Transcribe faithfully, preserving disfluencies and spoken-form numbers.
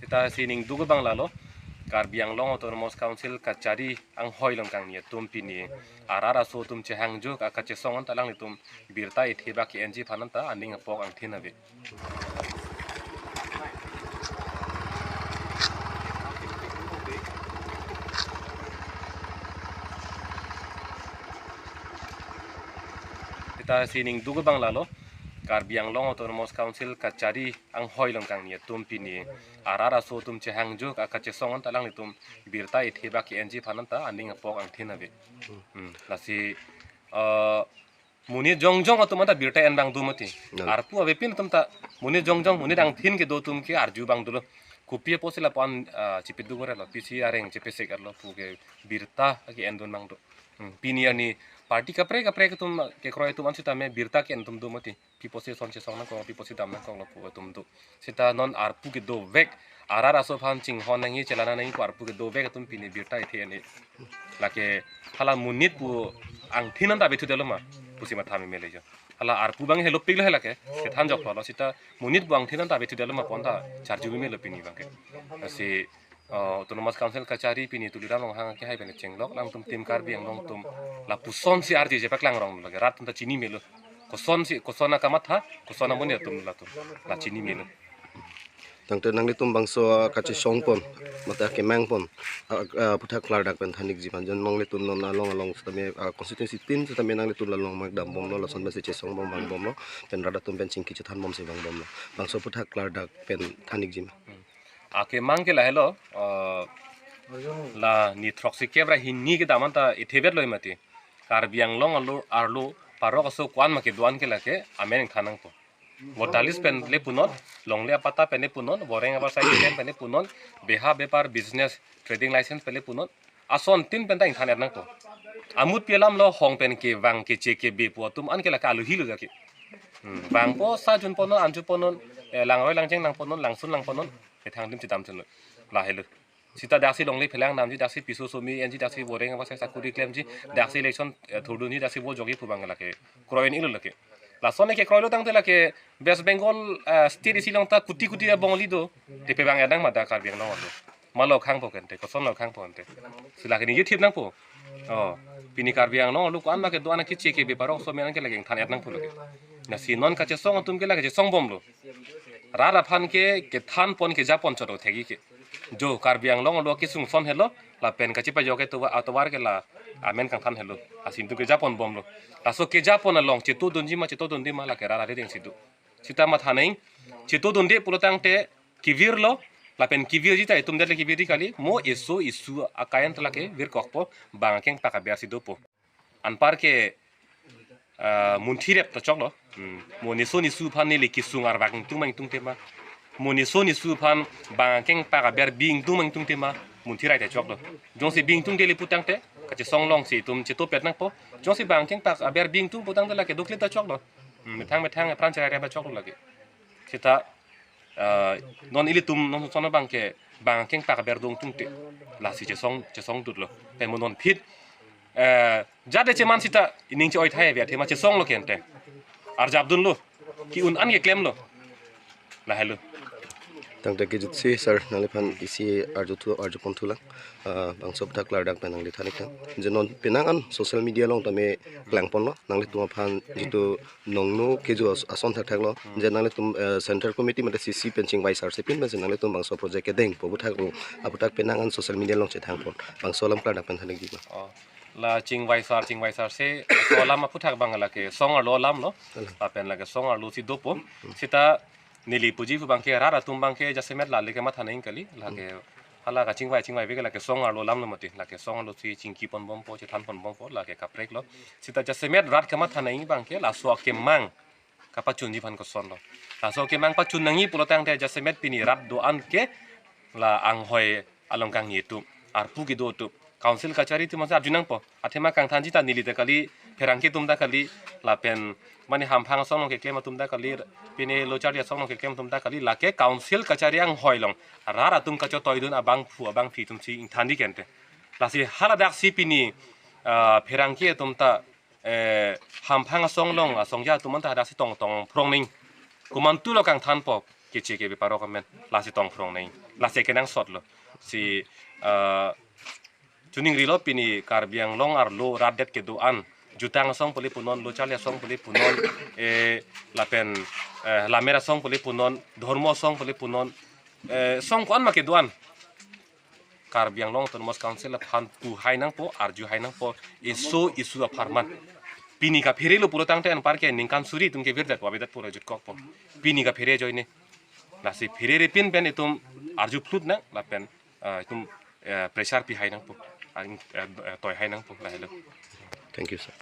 Ta si ning duk abang lalo, Karbi Anglong Autonomous Council kachari anghoi along kangni atum pini arat aso atum chehangjo akachesong anta alanglitum birta ethe bak ke-enji aphan anta aning apok angthin ave. Ta si ning duk abang lalo, Karbi Anglong Autonomous Council kachari anghoi along kangni atum pini arat aso atum chehangjo akachesong anta alanglitum birta ethe bak ke-enji aphan anta aning apok angthin ave. Hmm, lasi, eh, monit jongjong atum anta birta en abang do mati. Nang. Arpu avepin atum ta monit jongjong, monit angthin kedo atum ke arju abang dolo. Kopi apotsi lapu-an, eh, chipiduk ore lo, pisi areng chipesek arlo pu ke birta ke-en dun abang do. Hmm, pini arni party kaprek kaprek atum kekroi atum an sitame birta ke-en atum do mati. Pi apotsi ason chesong nangkok, pi apotsi dam nangkok lo pu atum do. Sita non arpu kedovek, arat aso aphan chinghon nangji, chelang nangji pu arpu kedovek atum pini birta ethe en-e. Lake hala monit pu angthin anta avethu detlo ma pusi matha meme le jo. Hala arpu abang helopik lo he lake, kethan joklo lo, sita monit pu angthin anta avethu detlo ma pu anta charju meme lo pini abang ke. Si, eh, Autonomous Council kachari pini Tuliram Ronghang kehai pen chenglok alangtum Team Karbi Anglong atum lapuson si arje je paklang rong lake, rat atum ta chini melo. Kosonsi, koson akamatha, koson amonit atum latum la chini melo. Tangte nanglitum bangso, ah, kachesong pon, mate akemang pon, ah, ah, aphuthak klardak pen than-ikji ma, jon nanglitum non along along sitame, ah, constituency tin sitame nanglitum la long mak dam bomlo, lason pensi chesong bom bang bomlo, pen rat atum pen chingki chethan bomsi bang bomlo. Bangso aphuthak klardak pen than-ikji ma. Hmm. Akemang ke lahelo, eh, la ni throksi kep ra hini kedam anta ethe vet lo mati. Karbi Anglong arlo, arlo parok aso ko-an ma kedo-an ke lake amen ingthan nangpo. Voter list pen le punon, longle apatta pen le punon, boreng abarsai keklem pen le punon, beha bepar business trading license pen le punon, asontin pen ta ingthan-et nangpo. Amut pi alam lo, hong pen kevang keche kebe pu atum an ke lake aluhi lo jake. Hmm, vangpo, sa jun ponon, an jun ponon, eh, langroi langjeng nang ponon, langsun lang ponon, methang adim chedam chun lo. Lahelo. Sita daksi longle phelang damji, daksi piso somi enji, daksi boreng abarsai sakuri klemji, daksi election, eh, thurdunji, daksi vote jokji pu abang lake kroi en-e lo lake. Lason ke kroi lo tangte lake West Bengal, eh, state isi along ta kuti kuti abongli do. Te pe abang edang ma dak Karbi Anglong arlo. Ma lo khangpo kente, koson lo khangpo kente. Si lake ningje thip nangpo. Oh, pini Karbi Anglong arlo ko-an ma kedo-an keche kebe parok aso amen ke lake ingthan-et nangpo lake. Lasi non kachesong atum ke lake chesong bomlo. Rat aphan ke kethan pon keja pon chot thekji ke. Jo Karbi Anglong arlo kesung ason helo, lapen kachepajok ke tovar, atovar ke la amen kangthan helo. Lasi nelitum keja pon bomlo. Laso keja pon along cheto dunji ma, cheto dunde ma lake rat arideng si do. Sita matha nang, cheto dunde pulo tangte kevirlo, lapen kevirji ta itum det le kevirji kali, mo eso esu akayan ta lake virkokpo, bang akengpak aber si dopo. Anpar ke, ah, munthi rep ta choklo. Hmm. Mo neso nesu aphan neli kesung arvak ingtung ma ingtungte ma. Mo neso nesu aphan bang akengpak aber bi ingtung ma ingtungte ma. Munthi rai ta choklo. Jongsi bi ingtungte le pu tangte, kachesong along si itum chetopet nangpo. Jongsi bang akengpak aber bi ingtung pu tangte lake doklit ta choklo. Hmm, methang methang apran cherai rep ta choklo lake. Sita, ah, non ilitum non sono abang ke bang akengpak aber do ingtungte. Lasi chesong, chesong dutlo. Te mo non phit, eh, jade cheman sita ining che-oi thai ave athema chesonglo kente. Arjap dunlo. Ke-un an keklemlo. Lahelo. Tangte kejutsi sir, nangliphan isi arju thu, arju pon thulang. Ah, bangso aphuthak klardak pen nangli than-ik tha. Je non penang an social media along tame klang ponlo. Nanglitum aphan jitu nongno keju as-, ason thakthak lo. Je nanglitum, eh, Central Committee mate C C pen chingvai sar sepin pensi nanglitum bangso project kedeng po aphuthak lo. Aphuthak penang an social media along chethang pon. Bangso alam klardak pen than-ikji ma. Oh. La chingvai sar, chingvai sar se, so alam aphuthak abang lake song arlo alam lo. Alam. Lapen lake song arlo si dopo. Sita neli puji pu abang ke rat atum abang ke jasemet la le kematha nang kali. Lake hala kachingvai chingvai ave ke lake song arlo alam lo mati. Lake song arlo si chingki pon bompo, chethan pon bompo, lake kaprek lo. Sita jasemet rat kematha nang abang ke laso akemang kapachunji aphan kosonlo. Laso akemang pachun nangji pulo tangte jasemet pini rat do-an ke la anghoi along kangni atum, arpu kedo atum, council kachari atum aphansi arju nangpo. Athema kangthanji ta neli ta kali, pherangke atum ta kali, lapen mane hamphang asong along keklem atum ta kali, pine lo charli asong along keklem atum ta kali, lake council kachari anghoi along rat atum kachotoi dun abangphu abangphi atumsi ingthanji kente. Lasi haladak si pini, ah, pherangke atum ta, eh, hamphang asong along asongja atum anta hadak si tong tong phrong nang. Komantu lo kangthanpo keche kebe parok amen, lasi tong phrong nang. Lasi kenangsot lo. Si, eh, chuning rilo pini Karbi Anglong arlo rat det kedo-an. Jutang asong pule punon, lo charli asong pule punon, eh, lapen, eh, lamer asong pule punon, dhormo asong pule punon, eh, song ko-an ma kedo-an. Karbi Anglong Autonomous Council aphan pu hai nangpo, arju hai nangpo, iso isu apharman. Pini kaphere lo pulo tangte anparke ningkan suri itum kevirdet, wavedet pura jutkokpo. Pini kaphere ajoine. Lasi pherere pin pen itum arju phlut nang, lapen, eh, itum, eh, pressure pi hai nangpo. Ang, eh, eh, toi hai nangpo, lahelo. Thank you, sir.